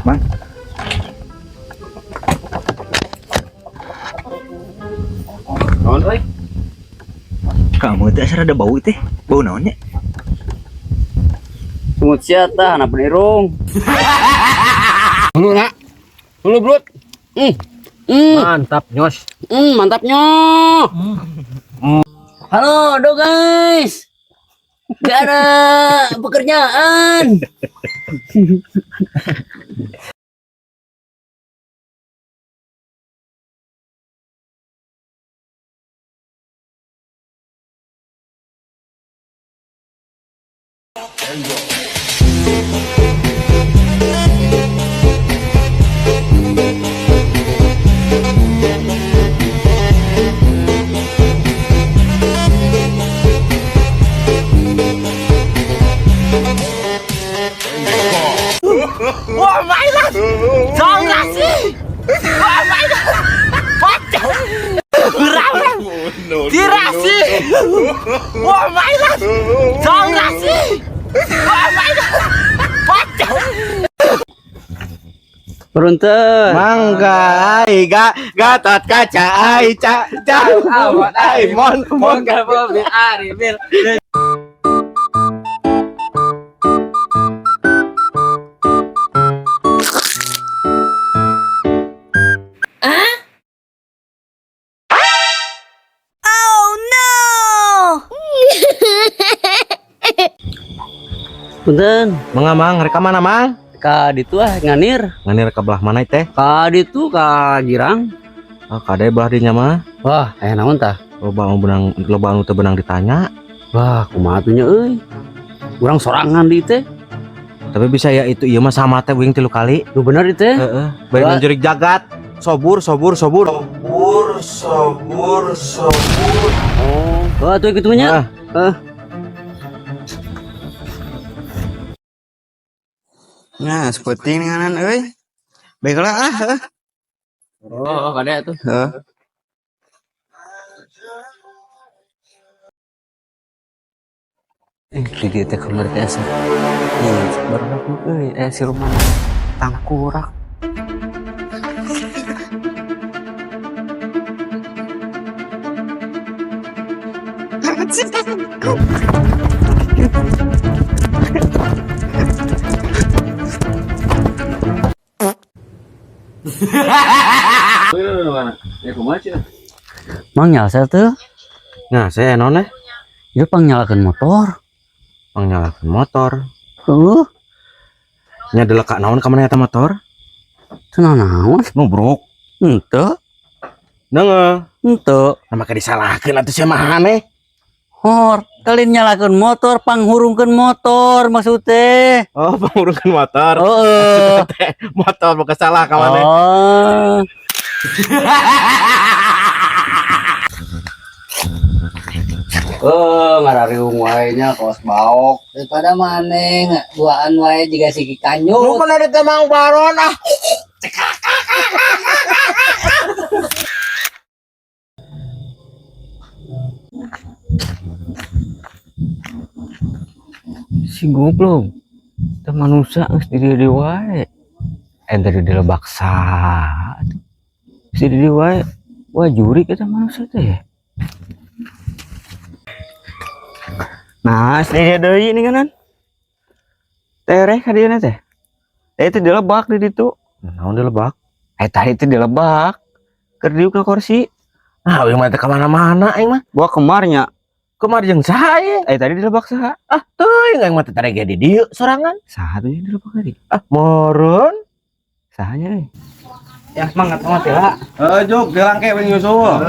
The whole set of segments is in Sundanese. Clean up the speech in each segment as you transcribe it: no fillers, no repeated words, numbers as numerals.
Mang. Naon euy? Kamu teh asa rada bau teh. Bau naon nya? Sungut sia tah hanap irung. Hulu nak. Hulu belut. Mantap, nyos. Mantapnya. Halo, do guys. Gak ada pekerjaan. Beruntung. Mangga ai ga Gatot Kaca ai ca ca ai mon mon. Oh no! Punten. Mangga mang, rek ka mana mang? Ka ditu ah nganir. Nganir ka belah mana teh? Ka ditu ka Girang. Oh, kade belah dinya mah. Wah, aya naon tah? Loba anu benang, loba anu teu benang ditanya. Wah, kumaha tuh nya euy? Urang sorangan di teh. Tapi bisa ya itu ieu mah sama teh wing 3 kali. Lu bener di teh. Heeh, bari Wah. njurig jagat. Sobur sobur sobur. Sobur sobur sobur. Oh, wah tuh kitu nya. Ah. Heeh. Nah, seperti ini nganan euy. Baiklah ah, heuh. Oh, kade tuh. Heuh. Di dieu teh kamari teh asa. Ih, barudak mah euy, aya siluman tangkurak. Mang nyala tuh, Nah, saya naon eh? ieu pangnyalakeun motor. Pangnyalakeun motor. Heuh, Nya deleka naon ka mana eta motor? teu naon? Nubruk. Henteu, Neungeul. henteu. Nah, make disalahkeun atuh sia mah aneh. Hor, kalian nyalakeun motor, panghurungkeun motor maksud teh. Oh, pangurungkeun motor. Heeh. Motor bukan salah ka mana. Oh. Oh, ngarariung wae nya kos baok. Daripada maneh duaan wae jiga si Lu kanyut. kan ada Mang Baron ah. Si goblok. Teh manusia geus di dieu wae. Eh dari di lebak saha atuh. Geus di dieu wae. Wah jurik eta manusia teh. Nah, geus di dieu deui nih kanan. Tereh ka dieu teh. Eh itu dilebak di ditu. Naon dilebak? Eh tadi itu dilebak. Keur diuk na kursi. Ah, aing mah teh ka mana-mana aing mah. Gua kemarnya. Kemari jeung saha ye? Eh tadi dilebak saha? Ah, teuing aing mah teh tadi ge di dieu sorangan. Saha tuh yang dilebak tadi? Ah, meureun. Sahanya euy. Ya semangat semangat ya. Heeh, juk dilangke wing nyusul.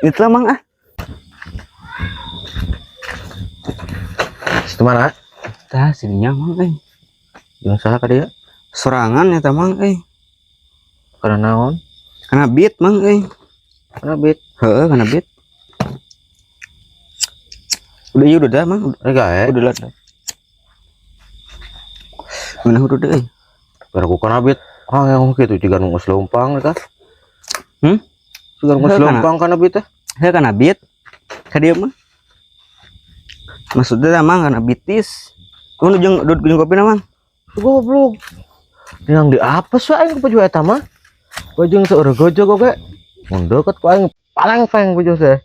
Itu lah mang ah. Situ mana? Tah sininya mang euy. Jeung saha ka dieu? Sorangan eta mang euy. Kana naon? Kana beat mang euy. Kana beat. Heeh, kana beat. Udah ieu udah dah mang. Rek gae. Udah lah. Mana udah deh euy. Gara ku kana beat. Ah, yang kitu jiga nu geus leumpang eta. Hmm? Jiga nu geus Heuh, kana. leumpang kana beat teh. Heuh kana beat. Ka dieu mah. Maksudnya mang kana bitis. Mun jeung dud jeung kopi na, Mang. Goblok. Yang di apa sih aing baju eta mah? Baju yang seueur gojok oge. Mun deket ku aing palang peng baju teh.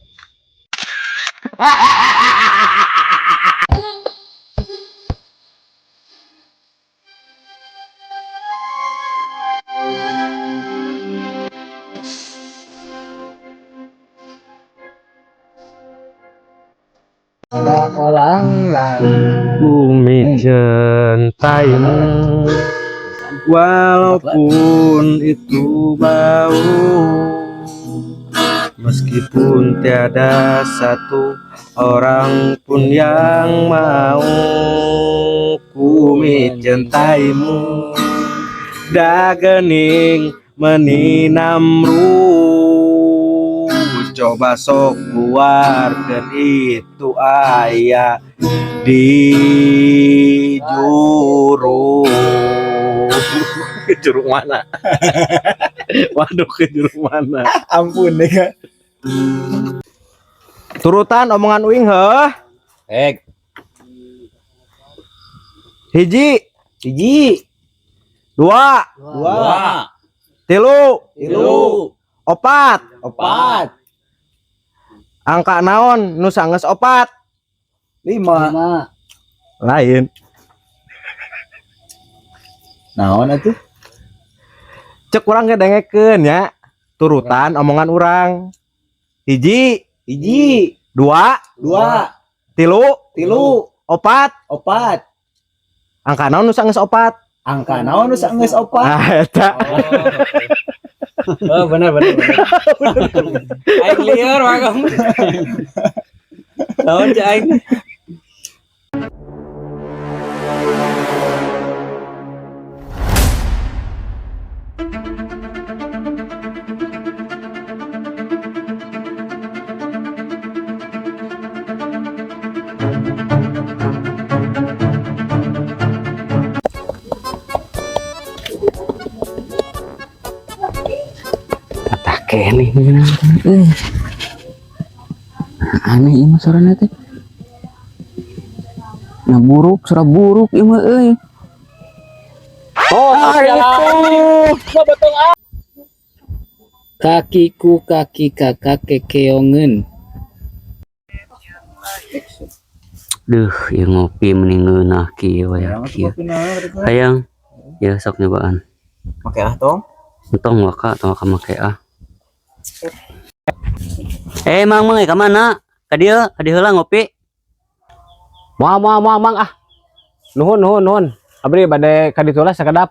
Orang lah. Ku mencintaimu walaupun itu bau, meskipun tiada satu orang pun yang mau. Ku mencintaimu dagening meninamru, coba sok keluarkan itu ayah di juru. Ke juru mana? Waduh, ke juru mana? Ampun deh, Kak. Turutan omongan uing heuh. Eh, Hiji, hiji, dua, dua, tilu, tilu, opat. opat, Angka naon nu sanggeus opat? lima. Lima. Lain. Naon atuh? Cek urang ngedengekeun ya. Turutan omongan urang. Hiji, Hiji, dua, dua, tilu, tilu, opat. opat. Angka naon nu sanggeus opat? Angka naon nu sanggeus opat? Ah, eta. Oh, benar benar. Benar. Aing lieur mah kamu. Naon cek aing? Patah keneh ngeunah euy. Aneh ieu mah sorana teh. Nah buruk, suara buruk ieu mah euy. Oh, Kakiku kaki kakak kekeongeun. Duh, ieu ngopi mending ngeunah kieu we kieu. Hayang. Ya sok nyobaan. Make ah tong. Entong waka tong waka make ah. Eh, Mang, Mang, ka mana? Ka dieu, ka dieu heula ngopi. Moal moal moal Mang ah. Nuhun nuhun nuhun. Abdi bade ka ditu lah sakedap.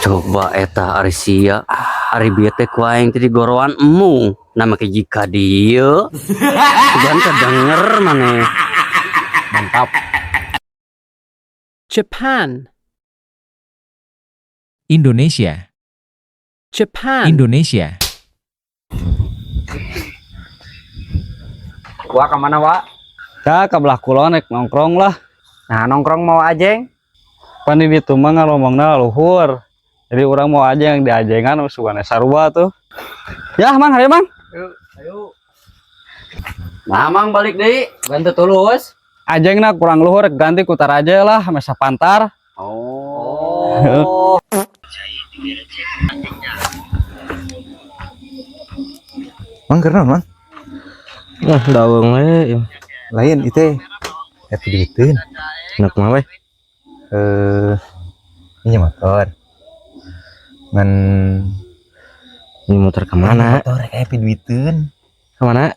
Coba eta ari sia, ari bieu teh ku aing teh digoroan embung. Nah make jika dieu. Sugan kedenger maneh. Mantap. Japan, Indonesia, Japan, Indonesia. Wah, ka mana, Wak? Ka ka belah kulon rek nongkrong lah. Nah, nongkrong mau ajeng. Pan di ditu mah ngalomongna luhur. Jadi orang mau aja yang diajengan sugana sarua tuh. Ya, Mang, hayu, Mang. Nah, Mang balik deui. Bantu tulus. Ajengna kurang luhur rek ganti ku taraje lah mesa pantar. Oh. Mang keur naon, Mang? Nah, daweung we. Lain itu. Tapi duiteun. Nak mah we. Eh, ini motor. Ngan Ini motor kemana? motor kayak duiteun. Kemana?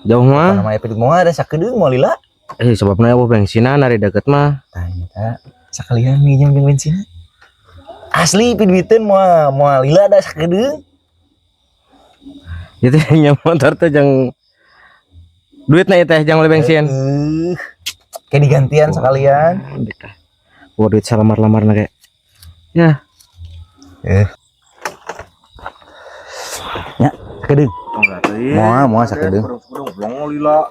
Jauh mah. Nama epi moal ada sakedeung moal lila. Eh, sebabnya eueuh bensinan ari deket mah. Tanya ta, sakalian minjem jeung bensin. Asli piduiteun moal moal lila ada sakedeung. Itu nya motor teh jang duitna ieu teh jang beli bensin. Kayak digantian sekalian. Wah, duit salamar-lamarna kayak. Ya, Ya, sakedeung. Moal moal sakedeung. Lila.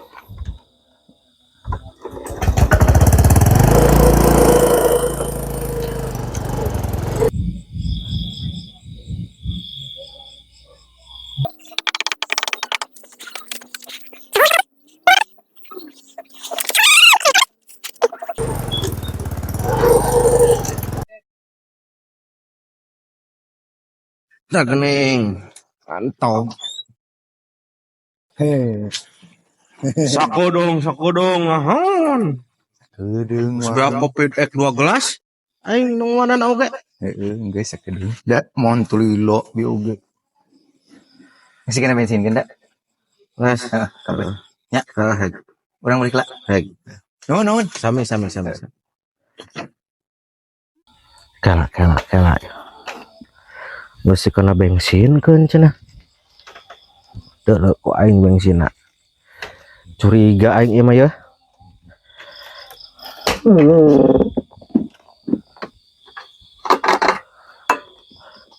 Tah geuning. Mantap. Heh. Sakodong sakodong ahon. Kedeung. Seberapa kopi ek 2 gelas? Aing nungguanan oge. Heeh, geus sakedeung. Da mon tulilo bi oge. Masih kena bensin kan da? Geus. Heeh, kabeh. Ya, Heeh. urang balik lah. Heg. Nuhun, nuhun. Sami sami sami. Kela kela kela. Geus kena bensin keun cenah. Teu leuh ku aing bensinna. Curiga aing ieu mah ya.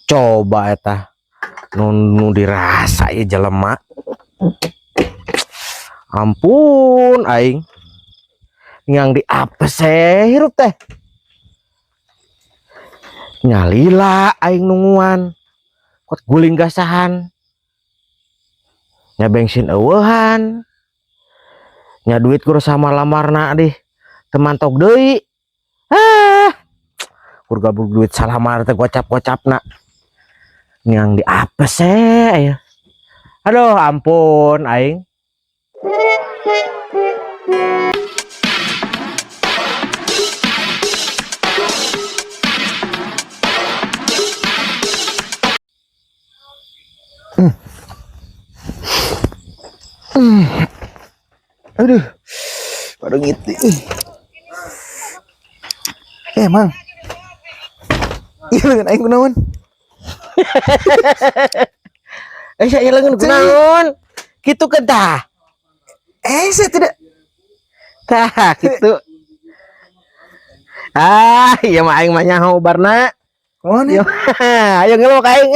Coba eta nu, nu dirasa ieu jelema. Ampun aing. Yang di apes hirup teh. Nyalila aing nunguan. Kot guling gasahan. Nya bensin eueuhan. Nya duit kur sama lamarna dih. Temantok deui. Ah. Kur gabung duit salamar teh gocap-gocapna. Yang di apes ya. Aduh ampun aing. Aduh. Baru ngiti. Eh, Mang. Iya leungeun aing kunaon? Eh saya leungeun kunaon? Kitu ke tah. Eh, saya tidak. Tah kitu. Ah, ieu mah aing mah nyaho barna. Kumaha Iya. Ayo ngelok aing.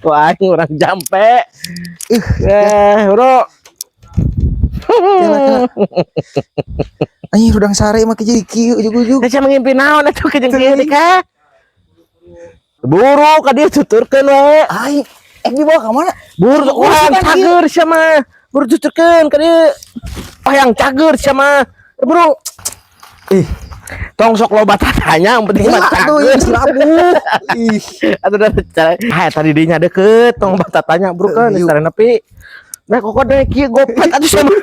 Ku aing urang jampe. Eh, bro. Kela, kela. Anjing hudang sare mah jadi kieu ujug-ujug. Saya mengimpi naon atuh ke jeung kieu ka. Buru ka dieu tuturkeun we. Aing eh dibawa ka mana? Buru urang cager sia mah. Buru tuturkeun ka dieu. Hayang cager sia mah. Buru. Ih. Tong sok loba tatanya yang penting mah Aduh, cager. ini labuh. Ih. Atuh da cara. Hai tadi dinya deket tong loba tatanya buru kan Yuk. secara nepi. Nah kok deh kieu gopet atuh sia mah.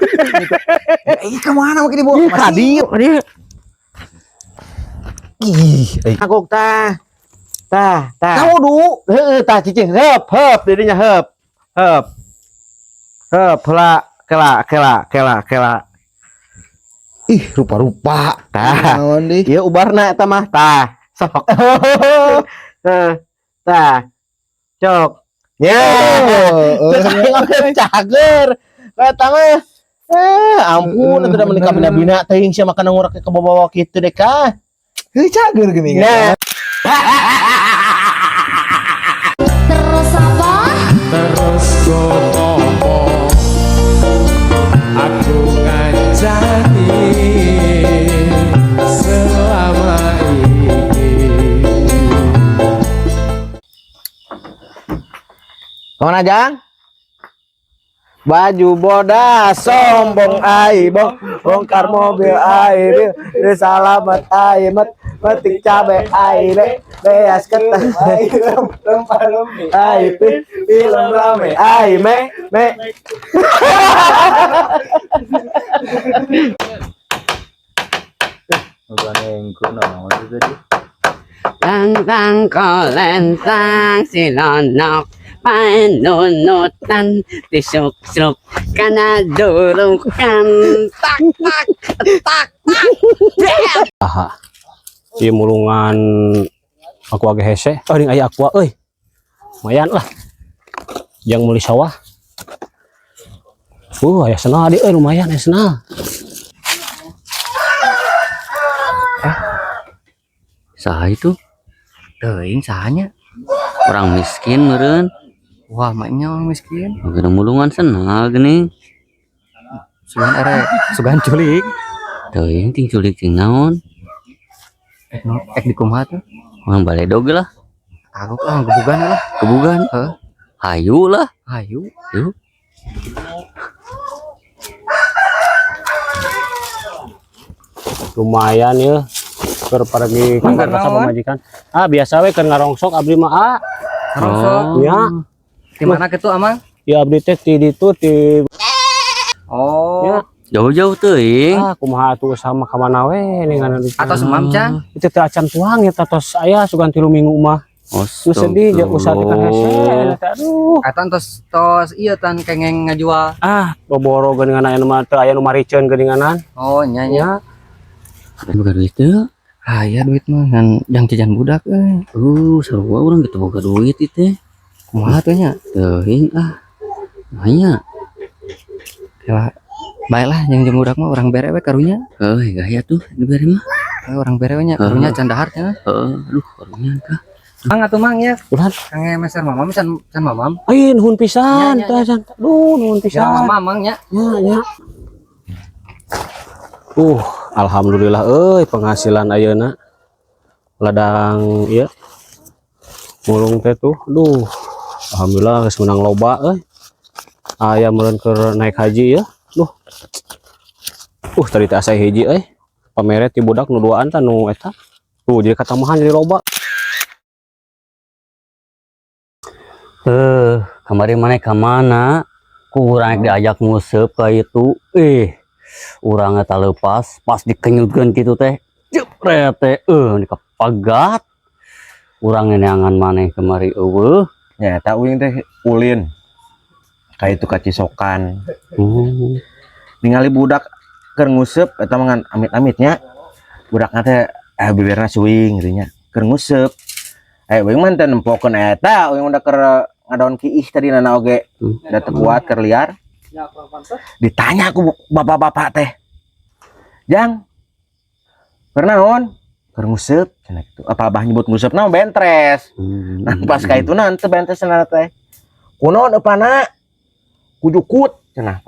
Ih, ka mana mah dibawa? Ih, ka dieu, ka dieu. Ih, eh. Aku tah. Tah, tah. Kamu du. Heeh, tah cicing heup, heup dirinya heup. Heup. Heup heula, kela kela kela kela. Ih, rupa-rupa. Tah. Naon deui? Ieu ubarna eta mah tah. Sok. Tah. Tah. Cok. Ya. Oh, Cager. Eta mah. Eh, ampun, atuh da menikah bina-bina teuing sia makan ngurek ke bawa-bawa kitu deh kah. Heuh, cager geuning. Nah. Terus apa? Terus gotopo aku ngancani selama ini. Kemana Jang? Baju bodas sombong ai bong bongkar mobil ai bil salamat ai met petik cabe ai le beas ketan ai Rempah rempah. ai pi film rame ai me me. Tantang kolentang silonok panunutan tisuk-suk kanadurukan tak tak tak tak. Aha. Ieu mulungan aku agak hese. Oh, ring aya aqua euy. Lumayan lah. Yang meuli sawah. Aya senal di euy lumayan aya senal. Saha itu? Teuing sahanya. Orang miskin meureun. Wah, maknya orang miskin. Geuning mulungan senal geuning. Sugan ere, sugan culik. Teuing ting culik ting naon. Ek no, ek di kumaha tuh? Orang baledog lah, Aku lah gebugan lah. kebugan. Heuh. Hayu lah. Hayu. Yuk. Lumayan ya. Keur pergi ka Mangga ka naon? pamajikan. Ah, biasa we keur ngarongsok abdi mah ah. Karosok. Ya. Di mana kitu, Amang? Ya, abdi teh ti ditu ti. Oh. Ya. Jauh-jauh teuing. Ah, kumaha atuh sama ka mana we ningan. Atos emam can? Itu teh acan tuang ya, tos aya sugan 3 minggu mah. Oh, Nu sedih jeung usaha teh kan hese teh, aduh. Eta tos tos ieu tan kengeng ngajual. Ah, boboro geuningan aya nu mah teu aya nu mariceun geuninganan. Oh, nya nya. Ya. Boga duit teu? Aya duit mah ngan jang jajan budak euy. Sarua urang gitu boga duit ieu teh. Kumaha tuh nya? Teuing ah. Nya. Ya, baiklah yang jeung budak mah urang bere we karunya. Heuh, gaya tuh dibere mah. Eh, urang bere we nya karunya can dahar nya. Heeh, aduh karunya kah. Mang atuh, Mang, ya. Ulah. Kangge meser mamam can can mamam. Euy, nuhun pisan Nya, nya, teh can. Aduh, nuhun Pisan. pisan. Mamam, Mang, nya. Ya, ya. Alhamdulillah euy penghasilan ayeuna. Ladang ieu mulung teh tuh. Duh, alhamdulillah geus menang loba euy. Aya meureun keur naik haji ya. Duh. Tadi teh asa hiji euy. Pamere ti budak nu duaan tah nu eta. Tuh jadi katambahan jadi loba. Eh, kamari maneh ka mana? Ku urang diajak nguseup ka itu. Eh, urang eta leupas pas dikenyutkeun kitu teh. Jepret teh, eh dikapagat. Urang neangan maneh kamari euweuh. Nya eta uing teh ulin. Ka itu ka Cisokan. Ningali budak keur nguseup eta mah ngan amit-amitnya. Budakna teh eh bibirna suing gitu nya. Keur nguseup. Eh, uing mah teu nempokeun eta, uing udah keur ngadaon kiih tadi nana oge. Da teu kuat keur liar. Ditanya ku bapak-bapak teh. "Jang, keur naon?" "Keur nguseup," cenah kitu. Apa abah nyebut nguseup mah bentres. Nah, pas ka itu teu bentres cenah teh. "Kunaon eupana?" "Ku jukut," cenah.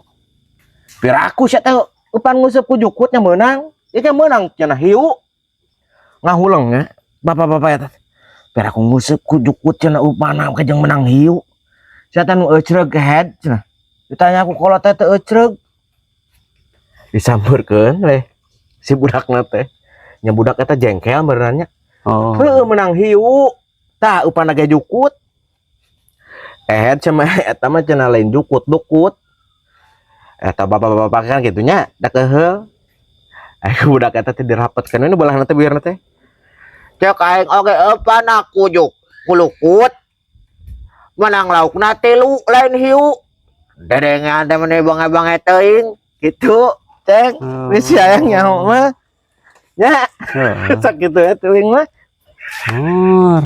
"Piraku sia teh eupan nguseup ku jukut nya meunang?" "Ieu ge meunang," cenah, "hiu." Ngahuleng nya bapak-bapak eta. "Piraku nguseup ku jukut," cenah, "eupana ke jeung meunang hiu. Sia teh nu eucreug head," cenah. Ditanya ku kolot teh teu eucreug. Disampeurkeun leh si budakna teh. Nya budak eta jengkel beuneuran nya. Oh. "Heueuh, meunang hiu. Tah eupana ge jukut. Eh, cenah eta mah," cenah, "lain jukut, dukut." Eta bapak-bapak kan kitu nya, da keheul. Eh, budak eta teh dirapetkeun we belahna teh bibirna teh. "Cek aing oge eupana kujuk kulukut. Menang laukna tilu lain hiu. Dedengean teh meni bange-bange teuing." Kitu, Ceng. Geus hayang nyaho mah. Nya, sakitu we teuing mah. Oh,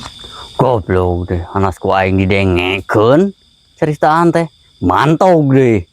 goblok deh, anas ku aing didengekeun ceritaan teh. Mantog deh.